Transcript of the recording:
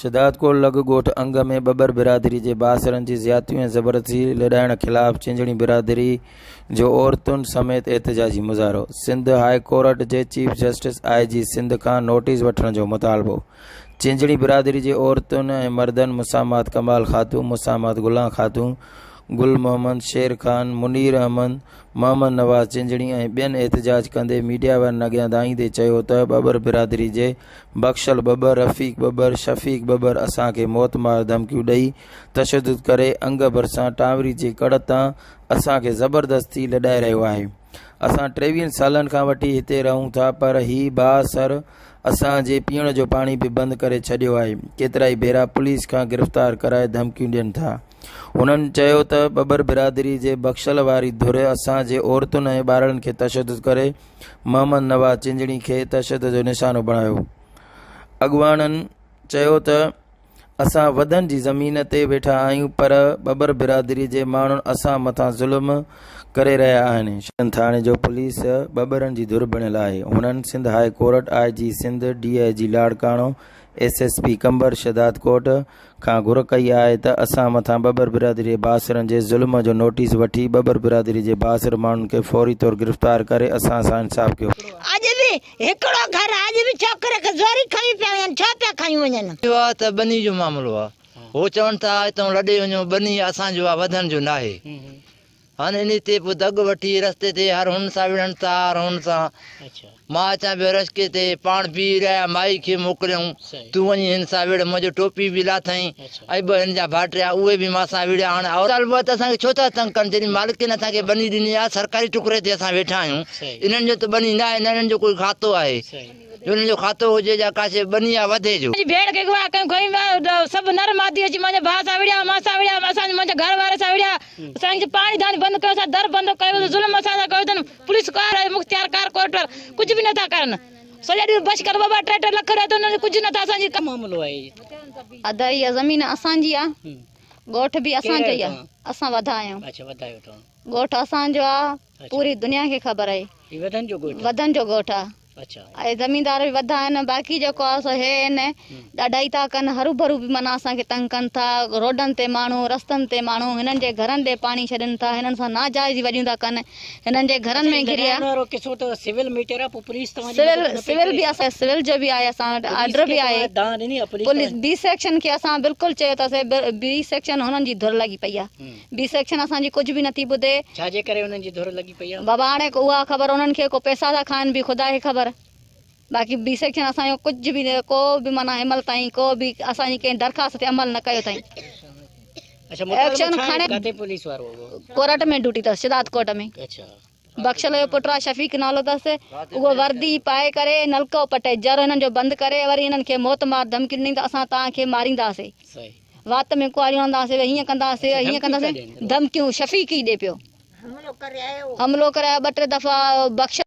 شھدادڪوٽ لڳ ڳوٺ انگ ۾ ٻٻر برادري جي بااثرن جي زيادتيون ۽ زبردستي لڏائڻ خلاف چنجڻي برادري جو عورتن سميت احتجاجي مظاهرو، سنڌ هاء ڪورٽ جي چيف جسٽس I جي سنڌ کان نوٽيس وٺڻ جو مطالبو، چنجڻي برادري جي عورتن ۽ مردن مسامات ڪمال خاتون، مسامات گلان خاتون، گل محمد، شير خان، منير احمد، محمد نواز چنجڻي ۽ ٻين احتجاج ڪندي ميڊيا وارن اڳيان دانهيندي چيو ته ٻٻر برادري جي بخشل ٻٻر، رفيق ٻٻر، شفيق ٻٻر اسان کي موت مار ڌمڪيون ڏئي تشدد ڪري انگ ڀرسان ٽانوري جي ڪڙ تان اسان کي زبردستي لڏائي رهيو آهي. اسان ٽيويهن سالن کان وٺي هتي رهون ٿا پر هي بااثر اسان جي پيئڻ جو پاڻي به بند ڪري ڇڏيو آهي. ڪيترائي ڀيرا پوليس کان گرفتار ڪرائي ڌمڪيون ڏين ٿا. هنن چيو ته ٻٻر برادري جي بخشل واري ڌر اسان جي عورتن ۽ ٻارڙن کي تشدد ڪري محمد نواز چنجڻي کي تشدد جو نشانو بڻايو. اڳواڻن چيو ته اسان وڌن جي زمين تي ويٺا آهيون پر ٻٻر برادري جي ماڻهن اسان مٿان ظلم ڪري رهيا آهن. شين ٿاڻي جو پوليس ٻٻرن جي ڌر بڻيل آهي. هنن Sindh high court, I G Sindh, D I G Larkana, S S P Qambar Shahdadkot کان گهر ڪئي آهي ته اسان مٿان ٻٻر برادري جي بااثرن جي ظلم جو نوٽيس وٺي ٻٻر برادري جي بااثر ماڻهن کي فوري طور گرفتار ڪري اسان سان انصاف ڪيو. اڄ به هڪڙو گهر اڄ به ڇوڪري کي زوري کڻي پيا وڃن ڇو پيا کڻي وڃن. اهو آ ته ٻني جو معاملو آ. هو چون ٿا اتئون لڏي وڃو ٻني اسان جو آ وڌڻ جو ناهي. هن انهي تي پوء دڳ وٺي رستي تي هر هن سان وڙهن ٿا هر هن سان. مان اچان پيو رشڪي تي پاڻ بيهي رهيا مائي کي موڪليائون تون وڃي هن سان وڙهه منهنجو ٽوپي به لاٿائين ۽ ٻه هن جا ڀائٽيا اهي به مان سان وڙهيا هاڻي مطالبو آهي ته اسان کي ڇو ٿا تنگ ڪن جڏهن مالڪن اسان کي ٻني ڏني آهي سرڪاري ٽڪري تي اسان ويٺا آهيون انهن جو ته ٻني ناهي نه انهن جو ڪوئي کاتو آهي جو انهن جو کاتو هجي جا ڪا شيء ٻني آهي وڌي جو. منهنجي ڀيڻ کي اغوا ڪيون کڻي ويا سڀ نر مادي اچي منهنجي ڀاء سان وڙهيا مان سان وڙهيا اسان جي منهنجي گهر واري سان وڙهيا اسان کي پاڻي داڻي بند ڪيو اسان در بند ڪيو ظلم اسان سان ڪيو اٿن پوليس ڪار ۽ مختيار ڪار ڪورٽ وارا ڪجهه به نٿا ڪرن سڄا ڏينهن بش ڪر بابا ٽي ٽي لک رهيا اٿن ڪجهه نٿا اسان جي معاملو آهي ادا اها زمين اسان جي آ ڳوٺ به اسان جو ئي آ اسان وڌا آهيون اڇا وڌا آهيو توهان ڳوٺ اسان جو آ پوري دنيا کي خبر آهي هي وڌن جو ڳوٺ وڌن جو ڳوٺ آ اڇا. اهي زميندار به وڌا آهن باقي جيڪو آهي سو هي آهن ڏاڍائي ٿا ڪن هروڀرو به معنيٰ اسان کي تنگ ڪن ٿا روڊن تي ماڻهو رستن تي ماڻهو هنن جي گهرن ڏي پاڻي ڇڏين ٿا هنن سان ناجائزي وڏيون ٿا ڪن هنن جي گهرن ۾ گهري لڏائڻ وارو قصو ته سول ميٽر آهي پوء پوليس توهان جي سول مدد نه پئي سول ڪري به اسان سول جو به آهي اسان وٽ پوليس آرڊر کي به آهي توهان دانهن ڏني آهي پوليس پوليس توهان بي سيڪشن کي اسان بلڪل چيو اٿس بي سيڪشن هنن جي ڌر لڳي پئي آهي بي سيڪشن اسان جي ڪجهه به نٿي ٻڌي. ڇا جي ڪري انهن جي ڌر لڳي پئي آ. بابا هاڻي اها خبر انهن کي ڪو پئسا ٿا کائن به خدا کي خبر باقي بي سيڪشن اسان جو ڪجهه به ڪو به معنيٰ هن مهل تائين ڪو به اسان جي ڪنهن درخواست تي عمل نه ڪيو اٿائين. اڇا مطالبو ايڪشن ڇا آهي کڻي ڪاٿي پوليس وارو اهو. ڪورٽ ۾ ڊيوٽي اٿس شھداد ڪورٽ ۾. اڇا. بخشل جو پٽ آ شفيق نالو اٿس اهو وردي پائي ڪري نلڪو پٽي جر هنن جو بند ڪري وري هنن کي موت مار ڌمڪي ڏني ته اسان توهان کي مارينداسي. صحيح. وات ۾ ڪهاڙيون هڻنداسين، هيئن ڪنداسين، هيئن ڪنداسين، ڌمڪيون شفيق ئي ڏي پيو. حملو ڪري آيو ٻه ٽي دفعا بخش.